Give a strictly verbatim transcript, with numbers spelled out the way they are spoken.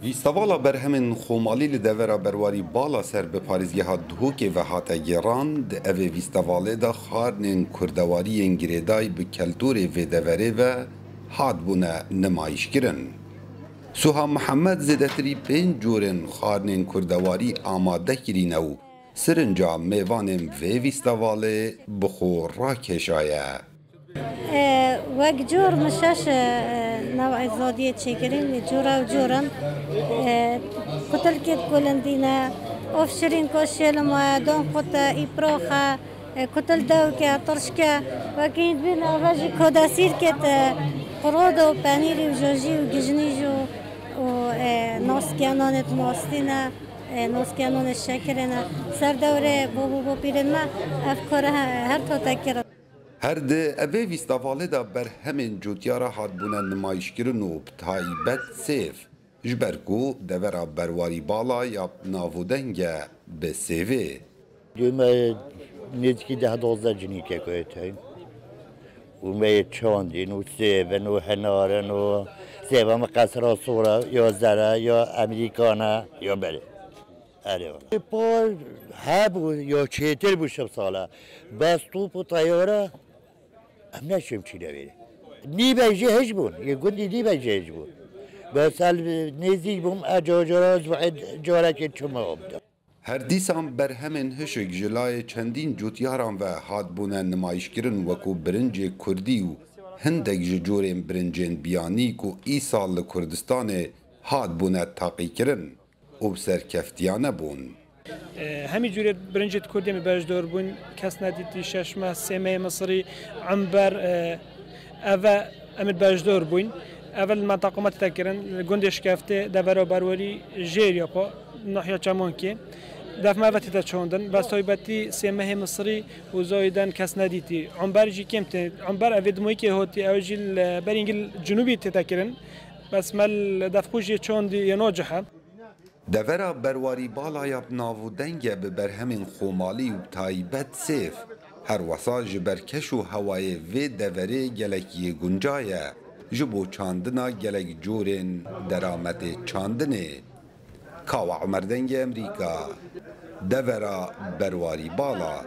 Festîvala berhemên xwemalî li devera Berwarî Bala ser bi parêzgeha Duhokê ve hate gêran. Di evê festîvalê de xwarinên kurdewarî yên girêdayî bi keltorê vê deverê ve hatbûne nimayîşkirin. Suha Mihemed zêdetirî pênc corên xwarinên kurdewarî amade kirîne û sirinca mêvanên vê festîvalê bi xwe rakêşaye. E, wek cor min şeş, e, newê zadiyê çêkirîn, cora û cor in. E, kutilkê kulindî ne, of şirîn ku şêlima ye, don qut e, îprox e, e, kutil dewk e, tirşk e. Wekî hîn dibîn eve jî kodesîrkê, e, qirod û penîrî û jojî û gijnî jî û, e, naskiya nanê mastî ne, e, naskiya nanê şekirê ne. Ser dewrê bobo bopîrên me ev kar he-, her tişt kirin. Her di evê festîvalê de berhemên cotyara hatbûne nimayîşkirin û bi taybet sêv, ji ber ku devera Berwarî Bala ya bi nav û deng e bi sêvê. Dû me nêzîkî deh dozdeh cinîkek heye û me yê çandîn û sêv in û hinar in û sêva me qesra sor e, ya zer e, ya Amerîkan e, ya berê. Erê wala. Ê, par hebû ya çêtir bû şev sala. Bes top û teyare em neçûm çîne vê. Nîvey jê hij bûn. Yê gundî nîvey jê hij bûn. Bes el nêzîk bûm, e, ca-, cara ez wahid carekê çûme abda. Her dîsan berhemên hişk ji layê çendîn cotyaran ve hatbûne nimayîşkirin, wekû birincê kurdî û hindek ji corên birincên biyanî ku îsal li Kurdistanê hatbûne taqîkirin û bi serkeftiyane bûn. E, hemî cûrê birincê di kurdê me beşdor bûn, kes nedîtî, şeşme, sêmeyê misirî, ember, e, eve em ê beşdor bûn. Eve li menteqa me tête kirin, li gundê Şikeftê, devera Berwarî jêr ya pa, nahiya Çemankê. Def me eve tête çandin, bes taybetî sêmehê misirî û zayiden kes nedîtî. Ember jî kêm tê. Ember evê dimûyîkê hotî, ew jî li berî gil cinûbî tête kirin. Bes me li def xwe jê çandî yê nacihe. Devera Berwarî Bala ya bi nav û deng e bi berhemên xwemalî û bi taybet sêv. Her wesa ji ber keş û hewayê vê deverê gelek yê gunca ye. Ji bo çandina gelek corên derametê çandinê. Kawa Umer, Dengê Emerîka, devera Berwarî Bala.